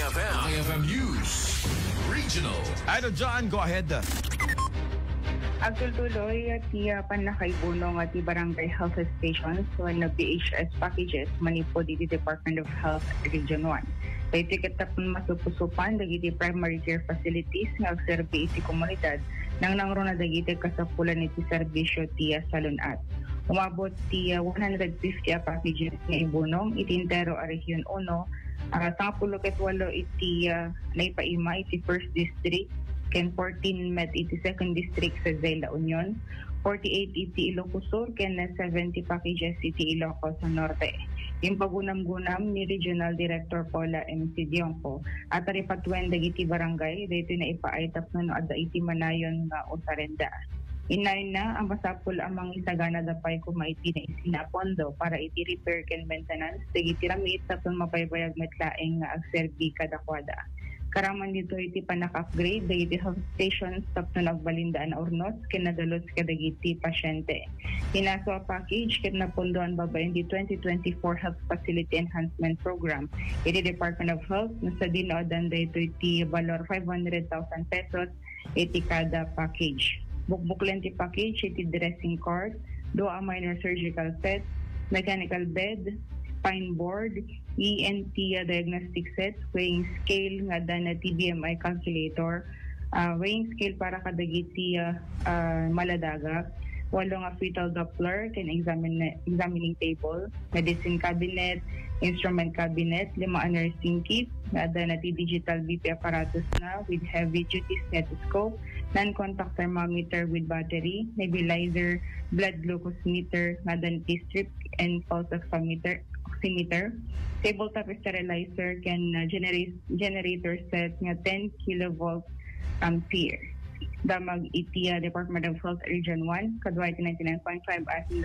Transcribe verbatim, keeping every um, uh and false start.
F M. I F M News Regional. Idol John, go ahead. Agtultuloy ti, ah, pannakaibunong ti barangay health stations wenno B H S packages manipud iti Department of Health Region one. Daytoy ket tapno masupusupan dagiti primary care facilities nga agserbi iti komunidad, nangnangruna dagiti kasapulan iti serbisio ti, ah, salun-at. Umabot ti, ah, one hundred fifty a packages nga ibunong iti entero a Region uno, ah, sangapulo ket walo iti, ah, naipaima iti First District, ken fourteen met iti Second District sadiay La Union, forty-eight iti Ilocos Sur, ken seventy packages iti Ilocos Norte. Impagunamgunam ni Regional Director Paula M. Sidionco a taripatuen dagiti barangay daytoy naipaay tapno no adda iti manayon nga usarenda. Inayna a masapul a mangisaganada pay koma iti naisina a pondo para iti repair ken maintenance dagiti ramid tapno mabaybayag met laeng nga agserbi kadakuada. Karaman ditoy iti panaka-upgrade dagiti health stations tapno nagbalinda a naurnos ken nadalus kadagiti pasyente. Inaso a package ket napundoan babaen ti twenty twenty-four Health Facility Enhancement Program iti Department of Health, no sadino addan daytoy ti balor five hundred thousand pesos iti kada package. Bukbuklen ti package iti dressing cart, dua a minor surgical set, mechanical bed, spine board, E N T diagnostic set, weighing scale nga adda na T B M I calculator, ah, weighing scale para kadagiti, ah, ah, maladaga, walo nga fetal Doppler ken examine-, examining table, medicine cabinet, instrument cabinet, lima a nursing kit, nga adda na ti digital B P apparatus na with heavy duty stethoscope, non-contact thermometer with battery, nebulizer, blood glucose meter, nga adda na ti strip and pulse oximeter, oximeter, tabletop sterilizer, ken, uh, genera-, generator set nga ten kilovolt ampere. Damag iti, uh, Department of Health Region one, kadua iti ninety-nine point five Asin